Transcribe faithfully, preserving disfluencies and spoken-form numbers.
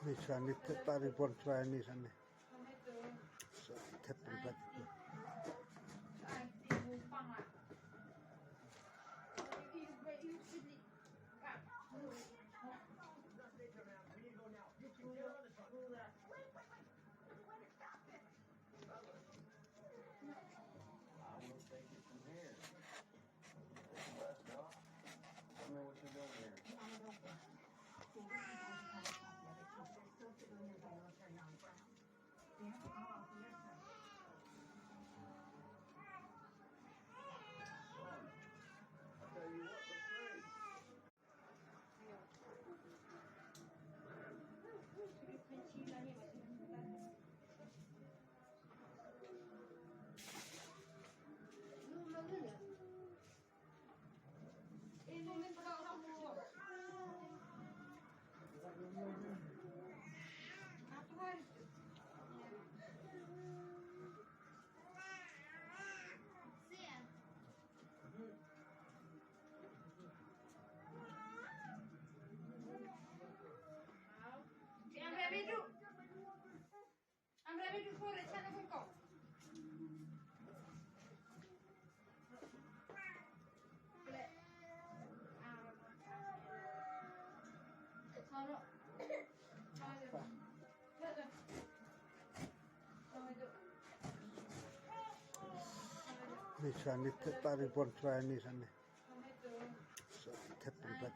Ni sa ni te tari bon trai ni sa ni. Sa te pun plat. I will take it from here. Let's go. Tell me what you're doing here. Son, I tell you what, let's play. Ni sa ni te tari bon trai ni sa ni. Sa te pun plat.